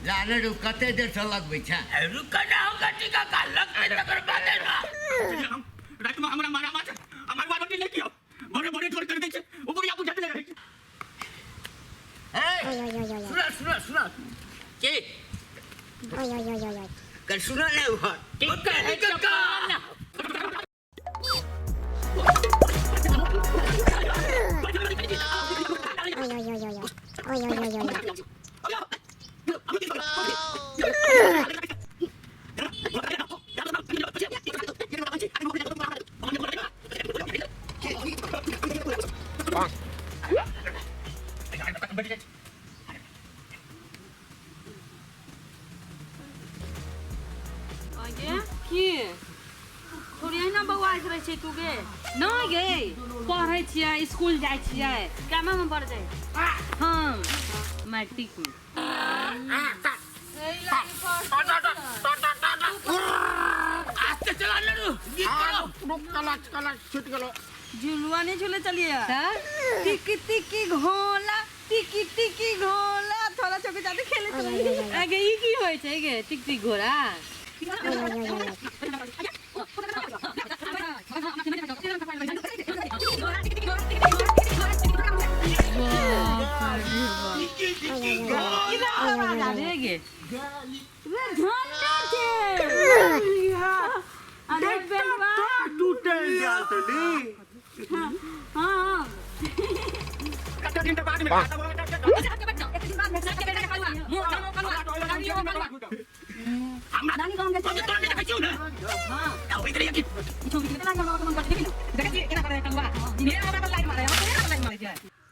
ला ने रुक, कते देर से लगबै छै? रुक ना हो गटी काका, लगतै तकर बादे ना। रातिमे हमरा मारा माछ आ मरुआ रोटी नहि दियौ, भोरे भोरे छोड़ कर दै छै ओ बुढ़िया, बुझत नहि रहै छै। ए, सुन सुन सुन। की? कल सुन ने उहर। की कहै काका? आगे की थोड़ी अहिना बौआइत रहै छै तू गे? नहि गे, पढ़ै छियै, स्कूल जाइ छियै। केना मे पढ़ै छै? हम मैट्रिक मे। आस्ते चला ने रू, गीत करो। रुक, कलाच कलाच छूट गेलो। झुलुआ नहीं झूले चलिए। टिकी टिकी घोला, टिकी टिकी घोला, थोड़ा चौकी जाते खेले चलिए। आगे ई की होय छै गे, टिक टिक घोड़ा? रे गे रे झंडा के, अरे बेलवा टूटल जात ली। हाँ। कते दिन तक बाद में? हमरा नानी गाँव तोरा नहि देखै छियौ ने? हाँ। होइत रहैए कि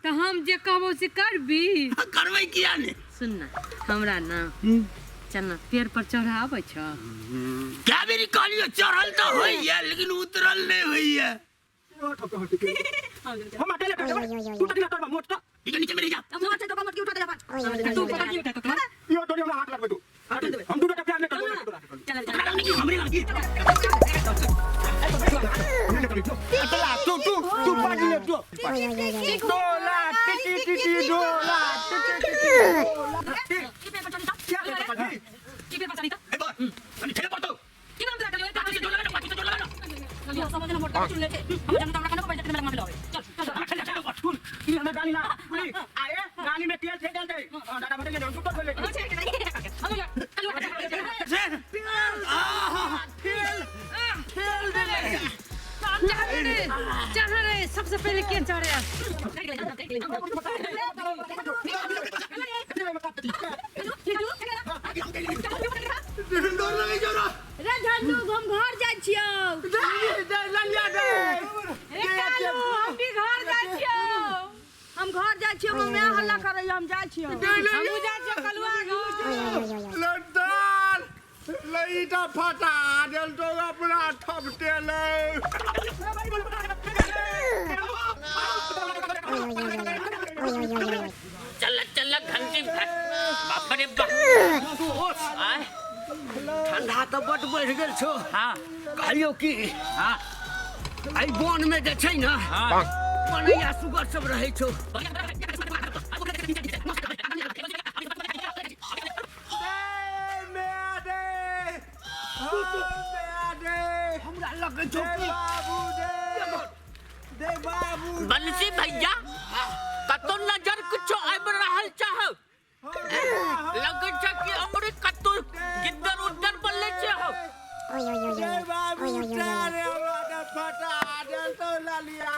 तऽ हम जे कहबो से करबी? करबै किया ने? सुन ना, हमरा ना चल ना, पेड़ पर चढ़ा आबै छौ? कए बेरी कहलियो, चढ़ल तऽ होइए लेकिन उतरल नहि होइए। हम अकेले कर देबै, तू तऽ करबा मोट तऽ ठीक है, नीचे में रहि जा। तू पकड़ के उठा तो। यो तोरी हमरा हाथ लगबै तू, हम दू टाका प्यार नहि करबो। तोरा लग नहि, हमरे लग। अतला तू तू तू पाजी ले तू। डोला टिटी टिटी डोला टिटी टिटी ए बा, कनी ठेले पड़तौ। ई हमें गाली ना सुनी आए, गाली में तेल फेंक दे, डाटा बदल दे, सुपर बोले। ठेल दे। चढ़ रे, चढ़ रे। सबसे पहले के चढ़े? डर लगे जोरा। रे झंडू, हम घर जाइ छियौ। दे दे ललिया दे। रे कालू, हम भी घर जाइ छियौ। हम घर जाइ छियौ, मम्मी हल्ला करैया, हम जाइ छियौ। हमहूँ जाइ छियौ कलुआ घर। लड्डाल लईटा फटा देल तो अपना थपटेलै। चल चल, घंटी, बाप रे बाप। आय। ठंडा तऽ बड्ड बढ़ि गेल छौ। हाँ। कहलियौ कि हाँ। एहि वन मे जे छै ने, हाँ, बनैया सुगर सब रहै छौ। हमरा लगै छौ कि बंसी भैया, कतौ नजर कुछो आबि रहल चाह। लगै छै कि अमरे कतौ गिद्दर उद्दर बनले छै हो। बाबू रे, हमरा फटा देल तो ललिया।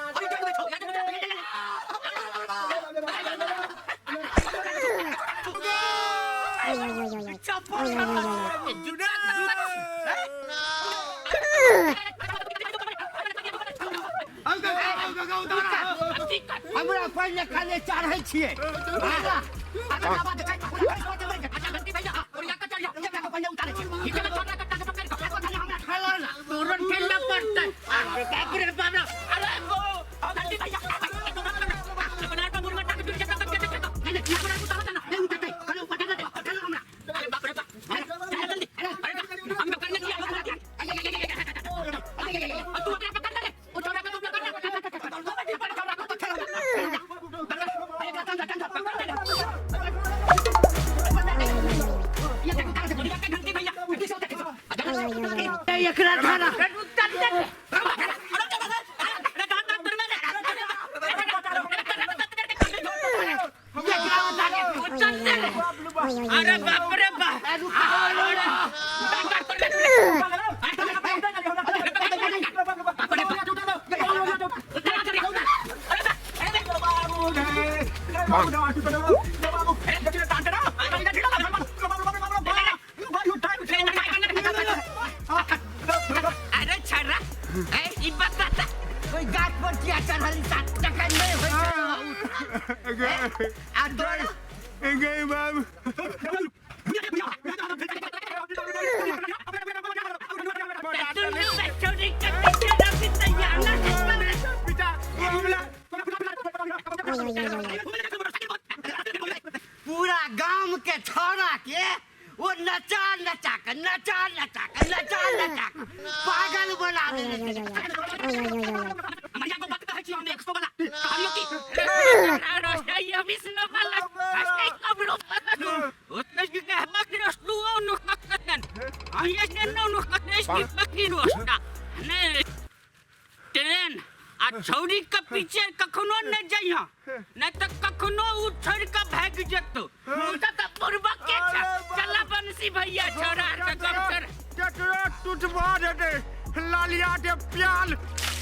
हमरा पहिले खाली चढ़ै छियै। तुरंत खेलना पड़ता है। बाप रे बाप रे, अरे वो चल अरे बाप रे बाप। अरे छर्रा ए ई बता त ओहि गाछ पर किया चढ़ल तखन नहि होइ छै आ तोरा गई बाबू। दुनू छौरी के पीछे रखी तैयार ना। पूरा गाम के छौड़ा के ओ नचा नचा के नचा नचा के नचा नचा के पागल बना देने छै। ट्रेन आ छौरी के पीछे कखनो न जइह, नहीं तो कखनो उ छोड़ के भाग जेतो। उ त बुड़बक के छै। चला बंसी भैया, छोड़ा के गप कर। केकरो टूटबा देते लालिया के प्याल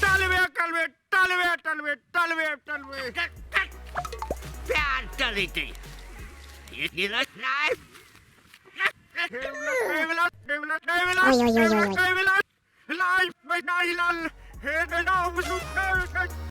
टलबे करबे टलबे टलबे टलबे टलबे। प्यार चलैते लाल।